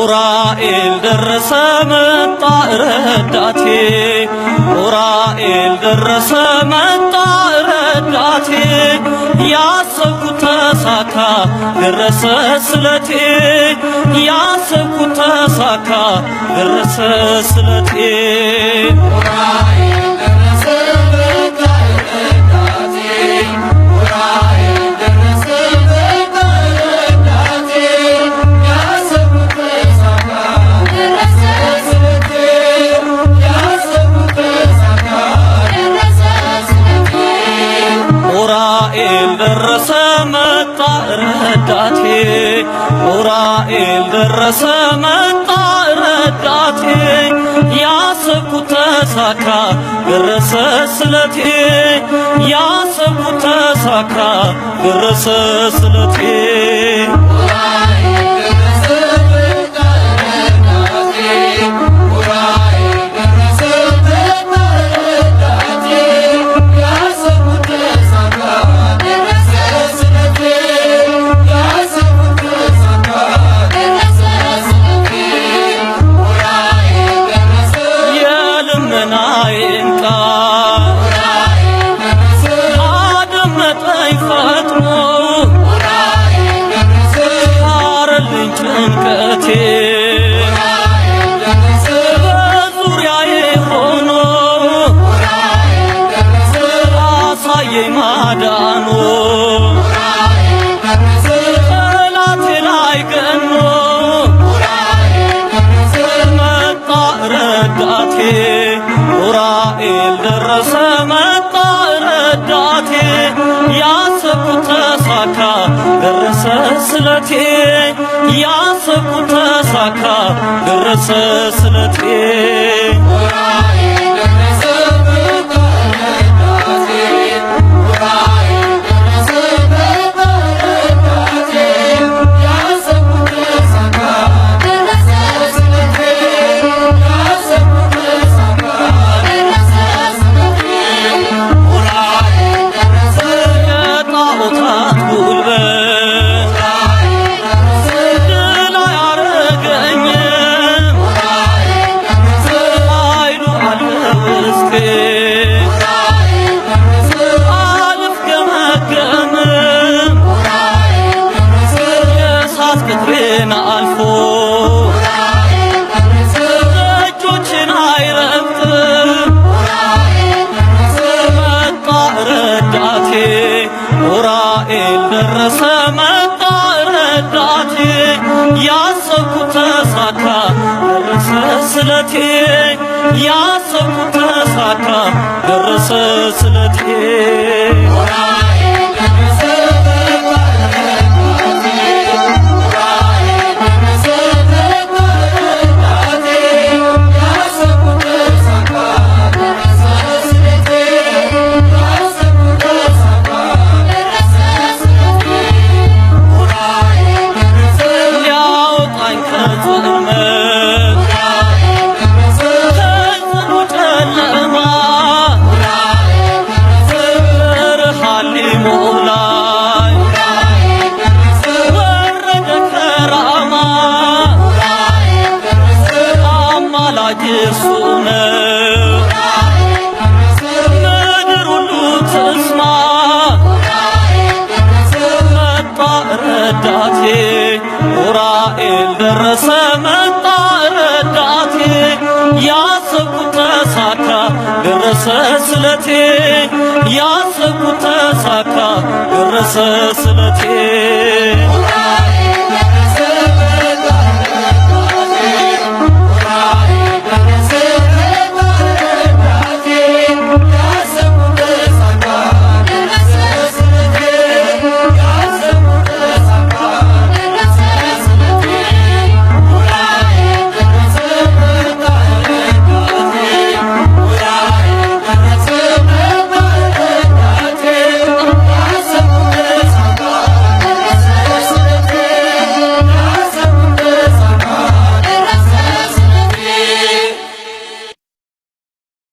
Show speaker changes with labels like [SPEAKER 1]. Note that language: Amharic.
[SPEAKER 1] ኡራኤል ደረሰ መጣ ረዳቴ፣ ኡራኤል ደረሰ መጣ ረዳቴ፣ ያሰብኩት ተሳካ ደረሰ ስለቴ፣ ያሰብኩት ተሳካ ደረሰ ስለቴ።
[SPEAKER 2] ኡራኤል ደረሰ መጣ ረዳቴ፣ ኡራኤል ደረሰ መጣ ረዳቴ፣ ያሰብኩት ተሳካ ደረሰ ስለቴ፣ ያሰብኩት ተሳካ ደረሰ ስለቴ።
[SPEAKER 1] ኡራኤል ደረሰ መጣ ረዳቴ፣ ኡራኤል ደረሰ መጣ ረዳቴ፣ ያሰብኩት ተሳካ ደረሰ ስለቴ፣ ያሰብኩት ተሳካ ደረሰ ስለቴ።
[SPEAKER 2] ኡራኤል ደረሰ መጣ ረዳቴ፣ ኡራኤል ደረሰ መጣ ረዳቴ፣ ያሰብኩት ተሳካ ደረሰ ስለቴ፣ ያሰብኩት ተሳካ ደረሰ ስለቴ። ኡራኤል ደረሰ
[SPEAKER 1] የልመናዬን ቃል
[SPEAKER 2] ኡራኤል ደረሰ
[SPEAKER 1] አደመጠኝ ፈጥኖ፣
[SPEAKER 2] ኡራኤል ደረሰ
[SPEAKER 1] አረልኝ ጭንቀቴ፣
[SPEAKER 2] ኡራኤል ደረሰ
[SPEAKER 1] በዙሪያዬ ሆኖ
[SPEAKER 2] ኡራኤል ደረሰ
[SPEAKER 1] አሳየኝ ማዳኑ፣
[SPEAKER 2] ኡራኤል ደረሰ
[SPEAKER 1] ጠላቴ ላይ ገኖ
[SPEAKER 2] ኡራኤል ደረሰ
[SPEAKER 1] መጣ ረዳቴ፣ ኡራኤል ደረሰ መጣ ረዳቴ፣ ያሰብኩት ተሳካ ደረሰ ስለቴ፣ ያሰብኩት ተሳካ ደረሰ ስለቴ።
[SPEAKER 2] ኡራኤል ደረሰ መጣ ረዳቴ፣ ኡራኤል ደረሰ መጣ ረዳቴ፣ ያሰብኩት ተሳካ ደረሰ ስለቴ፣ ያሰብኩት ተሳካ ደረሰ ስለቴ። ኡራኤል ደረሰ
[SPEAKER 1] የጣዖታት ጉልበት
[SPEAKER 2] ኡራኤል ደረሰ
[SPEAKER 1] ድል አያረገኝም፣
[SPEAKER 2] ኡራኤል ደረሰ
[SPEAKER 1] ኃይሉ አለ ውስጤ፣
[SPEAKER 2] ኡራኤል ደረሰ
[SPEAKER 1] አልፍገመገምም፣
[SPEAKER 2] ኡራኤል ደረሰ
[SPEAKER 1] የእሳት ቅጥሬን አልፎ
[SPEAKER 2] ኡራኤል ደረሰ
[SPEAKER 1] ደጆችን አይረግጥም።
[SPEAKER 2] ኡራኤል ደረሰ
[SPEAKER 1] መጣ ረዳቴ፣ ኡራኤል ደረሰ መጣ ረዳቴ፣ ያሰብኩት ተሳካ ደረሰ ስለቴ፣ ያሰብኩት ተሳካ ደረሰ ስለቴ።
[SPEAKER 2] ኡራኤል ደረሰ መጣ ረዳቴ፣ ኡራኤል ደረሰ መጣ ረዳቴ፣ ያሰብኩት ተሳካ ደረሰ ስለቴ፣ ያሰብኩት ተሳካ ደረሰ ስለቴ። ኡራኤል ደረሰ
[SPEAKER 1] ሊያወጣኝ ከጽልመት
[SPEAKER 2] ኡራኤል ደረሰ
[SPEAKER 1] ከጽኑ ጨለማ፣
[SPEAKER 2] ኡራኤል ደረሰ
[SPEAKER 1] ብርሃን ሊሞላኝ
[SPEAKER 2] ኡራኤል ደረሰ
[SPEAKER 1] ወረደ ከራማ፣
[SPEAKER 2] ኡራኤል ደረሰ
[SPEAKER 1] አማላጅ እርሱ ነው።
[SPEAKER 2] ኡራኤል ደረሰ
[SPEAKER 1] ምድር ሁሉ ትስማ፣
[SPEAKER 2] ኡራኤል ደረሰ
[SPEAKER 1] መጣ ረዳቴ፣ ኡራኤል ደረሰ መጣ ረዳቴ፣ ያሰብኩት ተሳካ ደረሰ ስለቴ፣ ያሰብኩት ተሳካ ደረሰ ስለቴ።
[SPEAKER 2] ኡራኤል